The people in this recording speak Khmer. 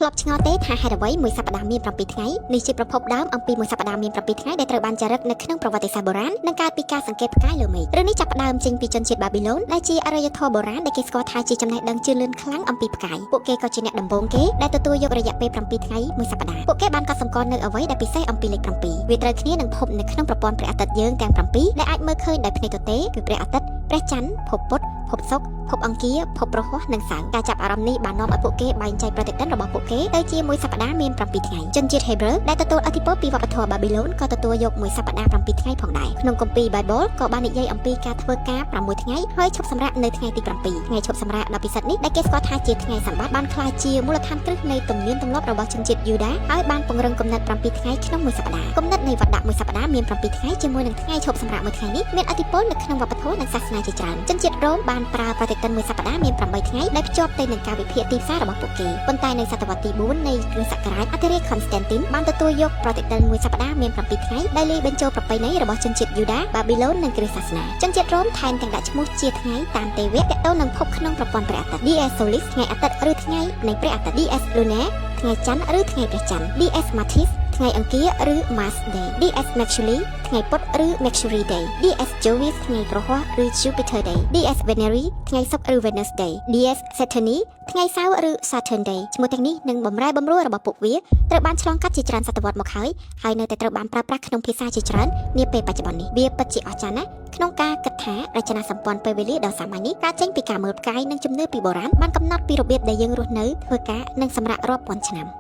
ធ្លាប់ឆ្ងល់ទេថាហេតុអ្វីមួយសប្តាហ៍មាន7ថ្ងៃនេះជាប្រភពដើមអំពីមួយសប្តាហ៍មាន7ថ្ងៃដែលត្រូវបានចារឹកនៅក្នុងប្រវត្តិសាស្ត្របុរាណនិងកើតពីការសង្កេតផ្កាយលើមេឃរឿងនេះចាប់ផ្ដើមចេញពីជនជាតិបាប៊ីឡូនដែលជាអរិយធម៌បុរាណដែលគេស្គាល់ថាជាចំណេះដឹងជឿនលឿនខ្លាំងអំពីផ្កាយពួកគេក៏ជាអ្នកដំបូងគេដែលទទួលយករយៈពេល7ថ្ងៃមួយសប្តាហ៍ពួកគេបានកត់សម្គាល់នៅអ្វីដែលពិសេសអំពីលេខ7វាត្រូវគ្នានឹងភពនៅក្នុងប្រព័ន្ធព្រះអាទិត្យយើងទាំង7ដែលអាចមើលឃើញដោយភ្នែកទទេគឺព្រះអាទិត្យព្រះច័ន្ទភពពុធភពសុក្រភពអង្គារភពព្រហស្បតិ៍និងសៅរ៍ការចាប់អារម្មណ៍នេះបាននាំឲ្យពួកគេបែងចែកប្រតិទិនរបស់ពួកគេទៅជាមួយសប្តាហ៍មាន7ថ្ងៃជនជាតិ Hebrew ដែលទទួលឥទ្ធិពលពីវប្បធម៌បាប៊ីឡូនក៏ទទួលយកមួយសប្តាហ៍7ថ្ងៃផងដែរក្នុងគម្ពីរ Bible ក៏បាននិយាយអំពីការធ្វើការ6ថ្ងៃហើយឈប់សម្រាកនៅថ្ងៃទី7ថ្ងៃឈប់សម្រាកដ៏ពិសិដ្ឋនេះដែលគេស្គាល់ថាជាថ្ងៃសម្បត្តិបានក្លាយជាមូលដ្ឋានគ្រឹះនៃទំនៀមទម្លាប់របស់ជនជាតិយូដាហើយបានពង្រឹងគំនិត7ថ្ងៃក្នុងមួយសប្តាហ៍គំនិតនៃវដ្តមួយសប្តាហ៍មាន7ថ្ងៃជាមួយនឹងថ្ងៃឈប់សម្រាកមួយថ្ងៃនេះមានឥទ្ធិពលនៅក្នុងវប្បធម៌និងសាសនាជាច្រើនជនជាតិរ៉ូមបានប្រើប្រតិទិនមួយសប្តាហ៍មាន8ថ្ងៃដែលភ្ជាប់ទៅនឹងការវិភាគទីផ្សាររបស់ពួកគេប៉ុន្តែនៅសតវត្សទី4នៃគ្រិស្តសករាជអធិរាជ Constantine បានទទួលយកប្រតិទិនមួយសប្តាហ៍មាន7ថ្ងៃដែលលាយបញ្ចូលប្រពៃណីរបស់ជនជាតិយូដាបាប៊ីឡូននិងគ្រិស្តសាសនាជនជាតិរ៉ូមថែមទាំងដាក់ឈ្មោះជាថ្ងៃតាមទេវៈទាក់ទងនឹងភពក្នុងប្រព័ន្ធព្រះអាទិត្យ Dies Solis ថ្ងៃអាទិត្យឬថ្ងៃនៃព្រះអាទិត្យ Dies Lunae ថ្ងៃច័ន្ទឬថ្ងៃព្រះច័ន្ទ Dies Martis ថ្ងៃអង្គារឬ Mars Day Dies Mercurii ថ្ងៃពុធឬ Mercury Day Dies Jovis ថ្ងៃព្រហស្បតិ៍ឬ Jupiter Day Dies Veneris ថ្ងៃសុក្រឬ Venus Day Dies Saturni ថ្ងៃសៅរ៍ឬ Saturn Day ឈ្មោះទាំងនេះនឹងបំរែបំរួលរបស់ពួកវាត្រូវបានឆ្លងកាត់ជាច្រើនសតវត្សមកហើយហើយនៅតែត្រូវបានប្រើប្រាស់ក្នុងភាសាជាច្រើននាពេលបច្ចុប្បន្ននេះវាពិតជាអស្ចារ្យណាស់ក្នុងការគិតថារចនាសម្ព័ន្ធពេលវេលាដ៏សាមញ្ញនេះកើតចេញពីការមើលផ្កាយនិងជំនឿពីបុរាណបានកំណត់ពីរបៀបដែលយើងរស់នៅធ្វើការនិងសម្រាករាប់ពាន់ឆ្នាំ។